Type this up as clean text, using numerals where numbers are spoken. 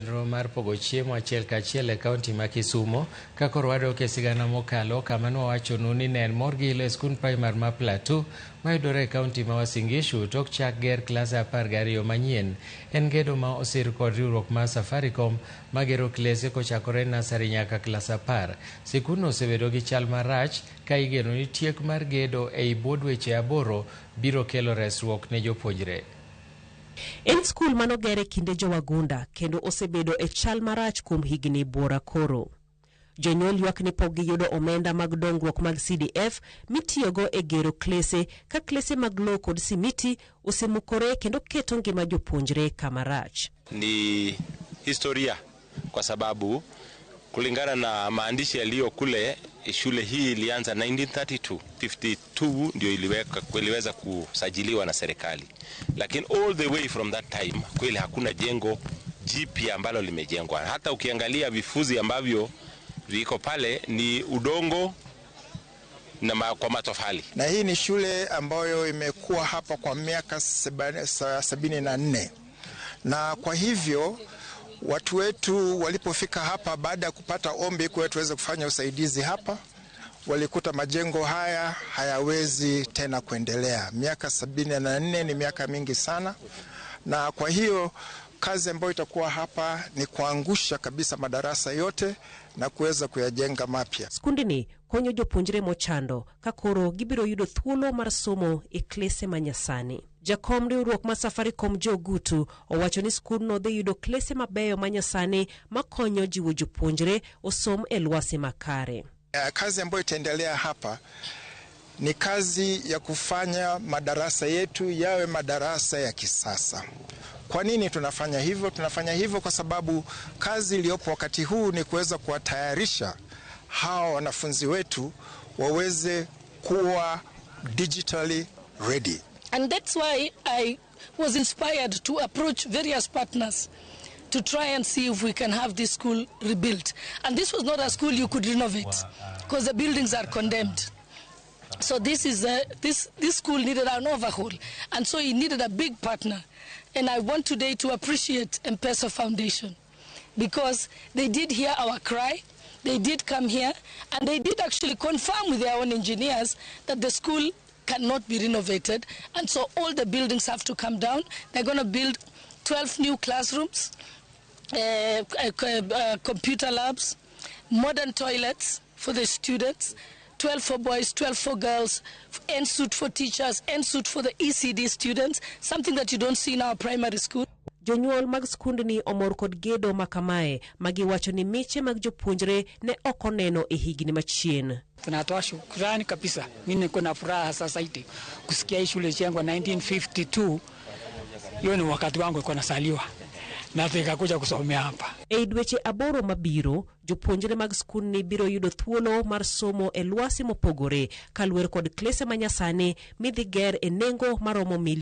Chenro mar pogo chiemo achiel kachiel e kaunti ma Kisumo ka koro wadok e sigana mokalo kama nwawachonu ni ne en mor gi ilo e skund primar ma Plateau mayudore e kaunti ma Uasin Gishu tok chak ger klase 12 manyien. En gedo ma osir kod riwruok mar Safaricom magero klese kochakore nasari nyaka klas 10. Sikundno osebedo gi chal marach ka igeno ni tiek mar gedo ei bwo dweche 8 biro kelo resruok ne jopuonjre. En skul manoger e kinde jowagunda kendo osebedo e chal marach kuom higni buora koro. Jonyuol ywak ni pok giyudo omenda mag dongruok mag CDF mitiyogo e gero klese ka klese mag lowo kod simiti osemukore kendo keto ngima jopuonjre kama rach. Ni historia kwa sababu kulingana na maandishi yaliyo kule, shule hii ilianza 1932 52 ndio iliweza kusajiliwa na serikali, lakini all the way from that time kweli hakuna jengo jipya ambalo limejengwa. Hata ukiangalia vifuzi ambavyo viko pale ni udongo na kwa matofali. Na hii ni shule ambayo imekuwa hapa kwa miaka 74, na kwa hivyo watu wetu walipofika hapa baada ya kupata ombi kwa tuweze kufanya usaidizi hapa, walikuta majengo haya hayawezi tena kuendelea. Miaka 74 ni miaka mingi sana, na kwa hiyo kazi ambayo itakuwa hapa ni kuangusha kabisa madarasa yote na kuweza kuyajenga mapya. Skundni konyo jopuonjre mochando ka koro gibiro yudo thuolo mar somo e klese manyasani. Jakom riwruok mar Safaricom Joe Gutu owacho ni skundno dhi yudo klese mabeyo manyasani makonyo jiwo jopuonjre osom e lwasi makare. Kazi ambayo itaendelea hapa ni kazi ya kufanya madarasa yetu yawe madarasa ya kisasa. Kwa nini tunafanya hivyo? Tunafanya hivyo kwa sababu kazi iliyopo wakati huu ni kuweza kuwatayarisha hawa wanafunzi wetu waweze kuwa digitally ready. And that's why I was inspired to approach various partners to try and see if we can have this school rebuilt. And this was not a school you could renovate because the buildings are condemned. So this school needed an overhaul, and so it needed a big partner. And I want today to appreciate M-Pesa Foundation because they did hear our cry, they did come here, and they did actually confirm with their own engineers that the school cannot be renovated, and so all the buildings have to come down. They're going to build 12 new classrooms, computer labs, modern toilets for the students, 12 for boys, 12 for girls, en suite for teachers, en suite for the ECD students, something that you don't see in our primary school. Jonyuol mag skundni omor kod gedo makamae magiwacho ni miche mag jopuonjre ne ok oneno e higni machien. Tunatoa shukrani kabisa. Mimi niko na furaha sasa hivi kusikia hii shule ilijengwa 1952. Hiyo ni wakati wangu nilikuwa nasaliwa na nikakuja kusomea hapa. E dweche 8 mabiro, jopuonjre mag skundni biro yudo thuolo mar somo e lwasi mopogore kaluwore kod klese manyasani midhi ger e nengo maromo milion